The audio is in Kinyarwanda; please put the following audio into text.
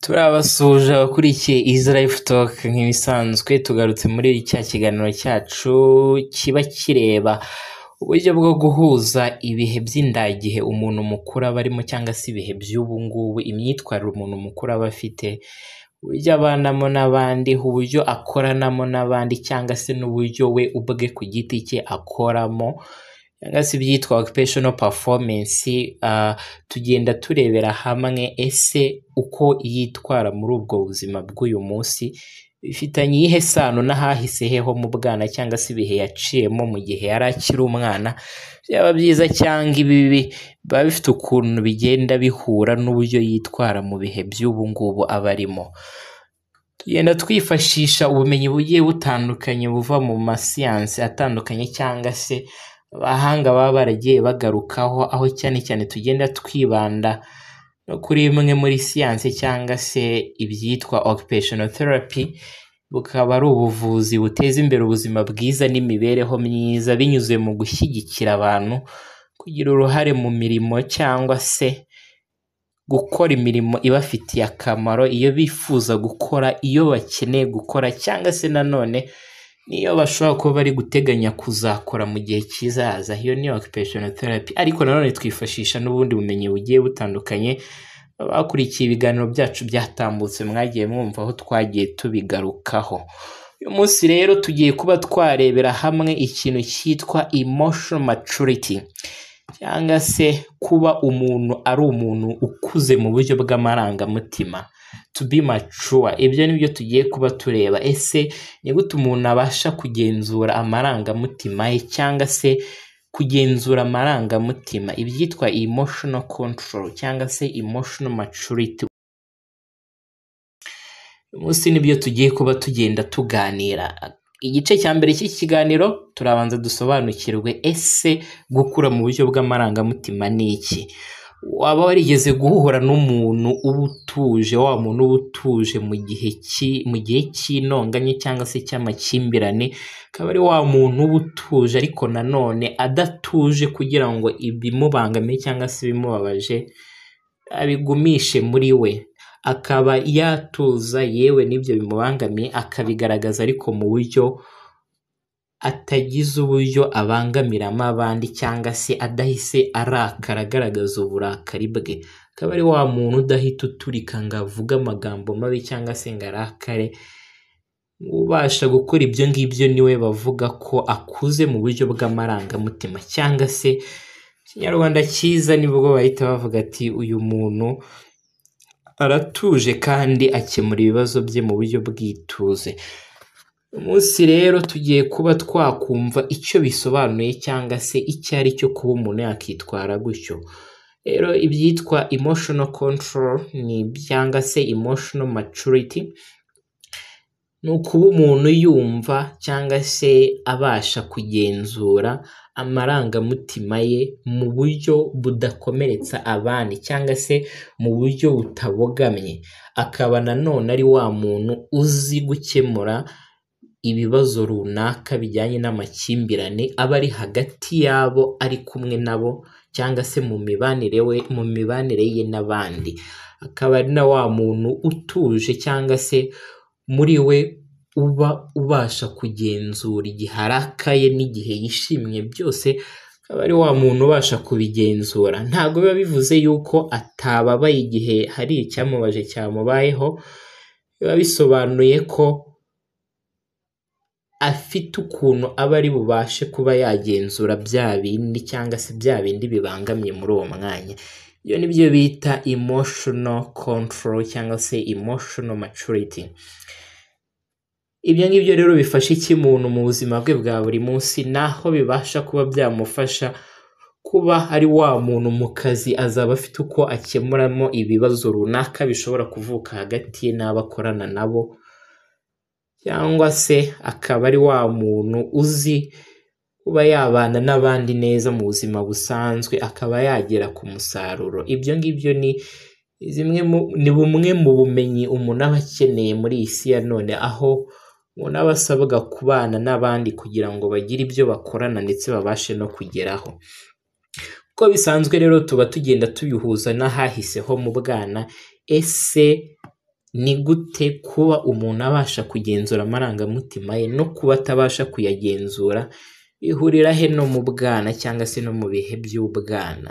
Turabasuhuje abakurikiye Easy Life Talk. Nk'ibisanzwe, tugarutse muri cya kiganiro cyacu kiba kireba uburyo bwo guhuza ibihe by'indagihe umuntu mukuru aba arimo, cyangwa se ibihe by'ubu ngubu, imyitwarire umuntu mukuru aba afite, uburyo abanamo n'abandi, uburyo akoranamo n'abandi, cyangwa se n'uburyo we ubwe ku giti cye akoramo, cyangwa se ibyitwa occupational performance. Tugenda turebera hamwe ese uko yitwara muri ubwo buzima bw'uyu munsi bifitanye iyihe sano n'ahahise he ho mu bwana, cyangwa se ibihe yaciyemo mu gihe yari akiri umwana, byaba byiza cyangwa ibibi, biba bifite ukuntu bigenda bihura n'uburyo yitwara mu bihe by'ubu ngubu aba arimo. Tugenda twifashisha ubumenyi bugiye butandukanye buva mu masiyansi atandukanye, cyangwa se abahanga baba baragiye bagarukaho, aho cyane cyane tugenda twibanda no kuri imwe muri siyansi cyangwa se ibyitwa occupational therapy, bukaba ari ubuvuzi buteza imbere ubuzima bwiza n'imibereho myiza binyuze mu gushyigikira abantu kugira uruhare mu mirimo, cyangwa se gukora imirimo ibafitiye akamaro, iyo bifuza gukora, iyo bakeneye gukora, cyangwa se nanone niyo bashobora kuba bari guteganya kuzakora mu gihe kizaza. Iyo ni occupational therapy, ariko nanone twifashisha n'ubundi bumenyi bugiye butandukanye. Abakurikiye ibiganiro byacu byatambutse mwagiye mwumva aho twagiye tubigarukaho. Uyu munsi rero tugiye kuba twarebera hamwe ikintu cyitwa emotional maturity, cyangwa se kuba umuntu ari umuntu ukuze mu buryo bw'amarangamutima, to be mature. Ibyo ni byo tugiye kuba tureba. Ese ni gute umuntu abasha kugenzura amarangamutima ye, cyangwa se kugenzura amarangamutima, ibyitwa emotional control cyangwa se emotional maturity? Uyu munsi nibyo tugiye kuba tugenda tuganira. Igice cya mbere cy'iki kiganiro, turabanza dusobanukirwe ese gukura mu buryo bw'amarangamutima ni iki? Waba warigeze guhura n'umuntu uba utuje, wa muntu uba utuje mu gihe cy'intonganya cyangwa se cy'amakimbirane, akaba ari wa muntu uba utuje ariko nanone adatuje, kugira ngo ibimubangamiye cyangwa se ibimubabaje abigumishe muri we, akaba yatuza, yewe n'ibyo bimubangamiye akabigaragaza, ariko mu buryo atagize uburyo abangamiramo abandi, cyangwa se adahise arakara agaragaza uburakari bwe, akaba ari wa muntu udahita uturika ngo avuge amagambo mabi cyangwa se ngo arakare? Ubasha gukora ibyo ngibyo niwe bavuga ko akuze mu buryo bw'amarangamutima, cyangwa se Ikinyarwanda cyiza nibwo bahita bavuga ati: "Uyu muntu aratuje kandi akemura ibibazo bye mu buryo bw'ituze." Uyu munsi rero tugiye kuba twakumva icyo bisobanuye, cyangwa se icyo ari cyo kuba umuntu yakitwara gutyo. Rero ibyitwa emotional control ni cyangwa se emotional maturity ni ukuba umuntu yumva cyangwa se abasha kugenzura amarangamutima ye mu buryo budakomeretsa abandi, cyangwa se mu buryo butabogamye, akaba nanone ari wa muntu uzi gukemura ibibazo runaka bijyanye n'amakimbirane aba ari hagati y'abo ari kumwe nabo, cyangwa se mu mibanire we, mu mibanire ye n'abandi, akaba ari na wa muntu utuje, cyangwa se muri we uba ubasha kugenzura igihe arakaye n'igihe yishimye, byose akaba ari wa muntu ubasha kubigenzura. Ntabwo biba bivuze yuko atababaye igihe hari icyamubaje cyamubayeho, biba bisobanuye ko afite ukuntu aba ari bubashe kuba yagenzura bya bindi, cyangwa se bya bindi bibangamye muri uwo mwanya. Ibyo ni byo bita emotional control cyangwa se emotional maturity. Ibyo ngibyo rero bifasha iki muntu mu buzima bwe bwa buri munsi? Naho bibasha kuba byamufasha kuba ari wa muntu mu kazi azaba afite uko akemuramo ibibazo runaka bishobora kuvuka hagati ye n'abo akorana nabo, cyangwa se akaba ari wa muntu uzi kuba yabana n'abandi neza mu buzima busanzwe, akaba yagera ku musaruro. Ibyo ngibyo ni bumwe mu bumenyi umuntu aba akeneye muri iyi si ya none, aho umuntu aba asabwa kubana n'abandi kugira ngo bagire ibyo bakorana ndetse babashe no kugeraho. Uko bisanzwe rero tuba tugenda tubihuza n'ahahise ho mu bwana. Ese Ni gute kuba umuntu abasha kugenzura amarangamutima ye no kuba atabasha kuyagenzura bihurira he no mu bwana cyangwa se no mu bihe by'ubwana?